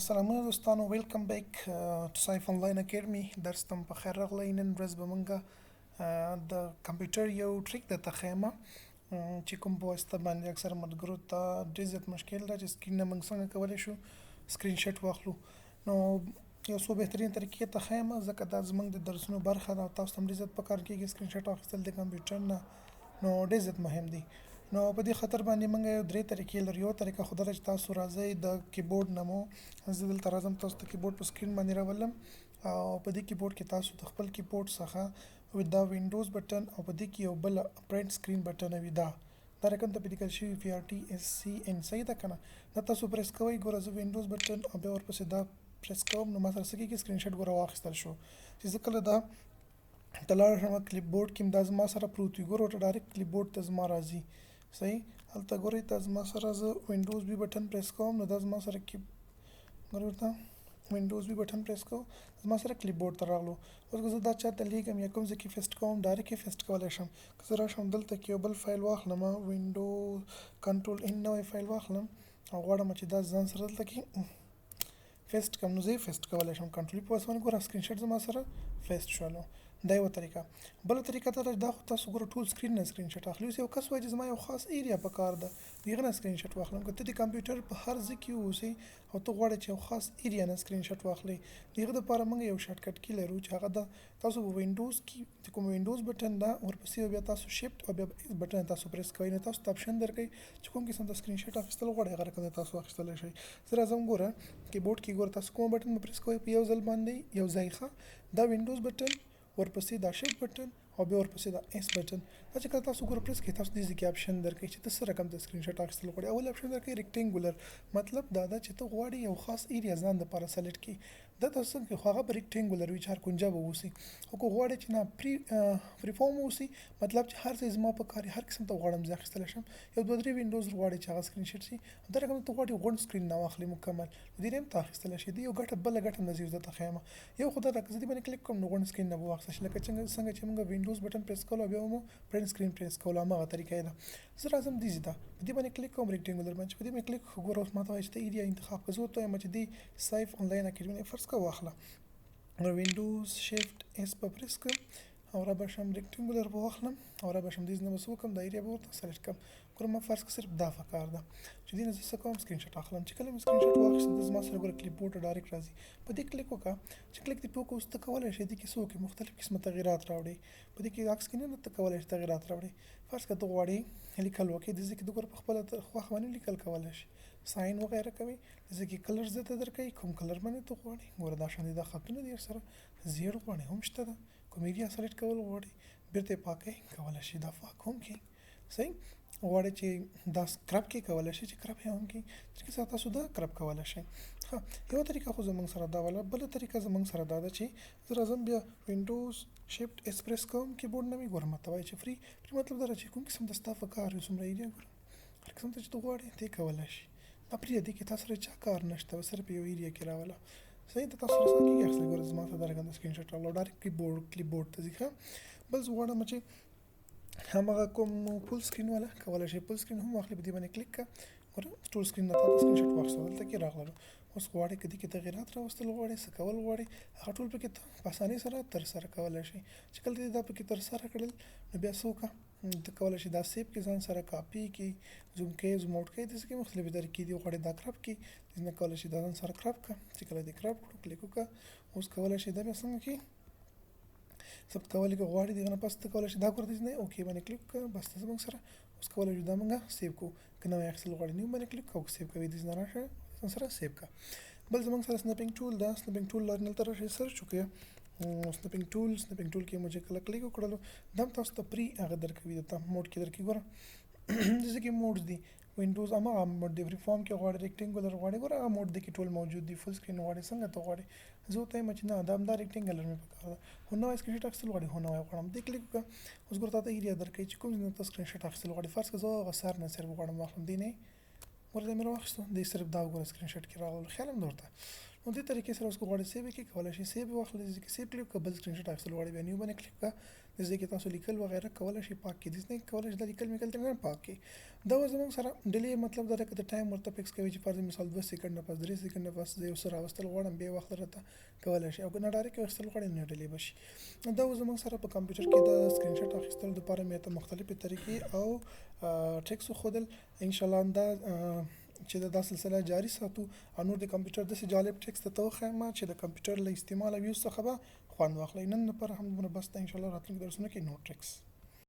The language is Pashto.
سلامونه دوستانو، welcome back to Saif Online Academy. درس ته مو په خیر راغلی. نن ورځ به مونږ د کمپیوټر یو trick درته ښیم چې کوم په واسطه باندې اکثره ملګرو ته ډېر زیات مشکل ده چې screen نه مونږ څنګه کولی شو سکرین شاټ واخلو. نو یو څو بهترین طریقې ته ښیم، ځکه دا زمونږ د درسونو برخه ده او تاسو ته هم ډېر زیات پکار کېږي. سکرین شاټ اخیستل د کمپیوټر نه نو ډېر زیات مهم دي. نو په دې خاطر باندې موږ یو درې طریقې لرو. یو طریقه خو دا ده چې تاسو راځئ د کیبورډ نه مو، زه دلته راځم تاسو ته کیبورډ په سکرین باندې راولم، او په دې کیبورډ کې تاسو د خپل کیبورډ څخه دا وینډوز بټن او په دې کې یو بل پرنټ سکرین بټن وي، دا دا رقم ته په لیکل شوي پی آر ټي اس سي ان، صحیح ده که نه؟ دا تاسو پریس کوئ. ګوره، زه وینډوز بټن او بیا ورپسې دا پریس کوم، نو ما سره څه کېږي؟ سکرین شاټ ګوره واخیستل شو. چې زه کله دا ته لاړ شم کلیپ بورډ کې دا زما سره پروت وي، ګوره ورته ډایرکټ کلیپ بورډ ته زما راځي. صحیح، هلته ګورئ دا زما سره، زه وینډوز وي بټن پریس کوم نو دا زما سره کې، ګورئ ورته وینډوز وي بټن پریس کوم، زما سره کلیپ بورډ ته راغلو. اوس که زه دا چاته لیږم یا کوم ځای کې paste کوم، ډایرکټ یې paste کولی شم. که زه راشم دلته کې یو بل فایل واخلم، window control N، نوی فایل واخلم او غواړم چې دا ځان سره دلته کې paste کوم، نو زه یې paste کولی شم کنټرول په واسطه باندې. ګوره سکرین شاټ زما سره paste شولو. دا یوه طریقه. بله طریقه دا ده، دا خو تاسو ګوره ټول سکرین نه سکرین شاټ اخلي. اوس یو کس وایي چې زما یو خاص area په کار ده، د هغه نه سکرین شاټ واخلم. که ته د کمپیوټر په هر ځای کې اوسې او ته غواړې چې یو خاص area نه سکرین شاټ واخلې، د هغه دپاره موږ یو shortcut key لرو چې هغه ده تاسو په وینډوز کې د کوم وینډوز بټن ده، ورپسې بیا تاسو shift او بیا S بټن تاسو پریس کوئ، نو تاسو ته option درکوي چې کوم قسم ته سکرین شاټ اخیستل غواړئ هغه رقم تاسو اخیستلی شئ. زه راځم، ګوره کیبورډ کې ګوره تاسو کوم بټن به پریس کوئ په یو ځل باندې یو ځای، ښه، دا وینډوز بټن، ورپسې دا shift بټن او بیا ورپسې دا S بټن. دا چې کله تاسو ګوره پریس کړئ، تاسو دې ځای کې option درکوي چې ته څه رقم ته سکرین شاټ اخیستل غواړې. اول option درکوي rectangular، مطلب دا ده چې ته غواړې یو خاص area ځان دپاره select کړي. دا تاسو څنګه، خو هغه به rectangular وي، چار کنجه به اوسي. خو که غواړې چې نه free form اوسي، مطلب چې هر ځای زما په کار، هر قسم ته غواړم زه اخیستلی شم. یو دوه درې وینډوز غواړې چې هغه سکرین شاټ شي، دا رقم ته غواړې غونډ سکرین نه واخلې مکمل، دې نه هم ته اخیستلی شي. دې یو ګټه، بله ګټه هم زه درته ښیم. یو خو دا ده که زه دې باندې کلیک کوم نو غونډ سکرین نه به واخیستل شي، لکه څنګه چې موږ وینډوز بټن پریس کولو او بیا مو print screen press کولو، هماغه طریقه یې ده. زه راځم دې ځای ته، په دې باندې کلیک کوم rectangular باندې، چې په دې باندې کلیک کړم، ګوره اوس ماته وایي چې ته area انتخاب کړه. زه ورته وایم چې دې سایف انلاین اکیډمي فرض کړه واخله، نو windows shift S به پریس کړم او را به شم rectangular به واخلم او را به شم دې ځای نه به څه وکړم، دا area به ورته select کړم. ګوره ما فرض کړه صرف دا پکار ده چې دې نه زه څه کوم، سکرین شاټ اخلم. چې کله مې سکرین شاټ واخیست، دا زما سره ګوره کلیپ بورډ ته ډایرکټ راځي. په دې کلیک وکړه، چې کلیک دې پې وکړو، اوس ته کولی شې دې کې څه وکړې، مختلف قسمه تغیرات راوړې. په دې کې عکس کې نه ته کولی شې تغیرات راوړې. فرض کړه ته غواړې لیکل وکړې، دې ځای کې ته ګوره په خپله خوښه باندې لیکل کولی شې، sign وغیره کوي. دې ځای کې color درته درکوي، کوم color باندې ته غواړې. ګوره دا شان دي، دا خطونه دي سره زیړ غواړې هم شته، ده کوم area select کول غواړې بیرته یې پاکې کولی شي، دا پاک هم کړي. صحیح، غواړې چې دا crop کې کولی شي چې crop یې هم کړي، طریقې سره تاسو دا crop کولی شئ. ښه، یوه طریقه خو زموږ سره دا وله. بله طریقه زموږ سره دا ده چې زه راځم بیا windows shift S press کوم کیبورډ نه مې، ګوره ماته وایي چې free، مطلب دا ده چې کوم قسم د ستا په کار وي، څومره area ګوره هر قسم ته چې ته غواړې ته یې کولی شي. دا پرې دې کې تاسو سره چا کار نشته، بس صرف یو area کې راوله. صحیح ده، تاسو سره څه کېږي اخلي. ګوره زما ته دا رقم د سکرین شاټ راوله، ډایرکټ کلیپ بورډ ته ځي. ښه، بل زه غواړم چې هماغه کوم full screen والا کولی شي full screen هم واخلي، په دې باندې کلیک کړه، ګوره ټول سکرین نه تاته سکرین شاټ واخیستو، دلته کې راغللو. اوس غواړې که دې کې تغیرات راوستل غواړې، څه کول غواړې، هغه ټول پکې ته په اسانۍ سره ترسره کولی شي. چې کله دې دا پکې ترسره کړل نو بیا څه وکړه، ته کولی شې دا save کړې، ځان سره کاپي کړې، zoom کړې، zoom out کړې. داسې کې مختلفې طریقې دي. غواړې دا crop کړې، دې نه کولی شې دا ځان سره crop کړه. چې کله دې crop کړو، کلیک وکړه، اوس کولی شې دا بیا څنګه کړې ثبت کولی که غواړې. دغه نه پس ته کولی شې دا ګوره دې نه okay باندې کلیک وکړه، بس ته زموږ سره اوس کولی شو دا موږ save کړو. که نوی اخیستل غواړې new باندې کلیک وکړه او save کوې، دې نه راشه ځان سره save کړه. بل زموږ سره snipping tool ده، snipping tool لارې دلته راشئ search وکړئ snipping tool. snipping tool کې مو چې کله کلیک وکړلو، دا هم تاسو ته free هغه درکوي، درته mode کې درکوي. ګوره دې کې modes دي، وینډوز هماغه mode دی، free form کې غواړې، rectangular غواړې، ګوره هغه mode دی کې ټول موجود دي. full screen غواړې، څنګه ته غواړې. زه ورته وایم چې نه، دا همدا rectangular مې پکار ده، خو نوی سکرین شاټ اخیستل غواړې، هو نوی غواړم، دې کلیک وکړه. اوس ګوره تاته area درکوي چې کوم ځای نه ته سکرین شاټ اخیستل غواړې. فرض کړه زه هغه سر نه صرف غواړم واخلم، دې نه ګوره دا مې راواخیستو، دې صرف دا وګوره سکرین شاټ کې راغلو، خیال هم ده ورته. نو دې طریقې سره اوس که غواړئ سیو یې کړئ کولی شئ سیو یې واخلئ، دې ځای کې سیو کړئ. که بل سکرین شاټ اخیستل غواړئ بیا نیو باندې کلیک کړه، دې ځای کې تاسو لیکل وغیره کولی شئ پاک کړئ، دې ځای کې کولی شئ دا لیکل میکل ترې نه پاک کړئ. دا اوس زموږ سره ډیلې مطلب دا دی که ته ټایم ورته فکس کوي چې فرض مثال 2 سیکنډه پس 3 سیکنډه پس زه یو څه راوستل غواړم بیا وخت راته کولی شي، او که نه ډایرکټ یې اخیستل غواړئ نو ډیلې به شي. نو دا اوس زموږ سره په کمپیوټر کې د سکرین شاټ اخیستلو لپاره مې ته مختلفې طریقې او ټریکس وښودل. ان شاء الله دا چې دا سلسله جاری ساتو او نور د کمپیوټر داسې جالب ټریکس درته وښایم چې د کمپیوټر له استعمال او یوز څخه به خوند واخلئ. نن لپاره هم دومره بس ده، ان شاء الله راتلونکي درسونو کې نور ټریکس.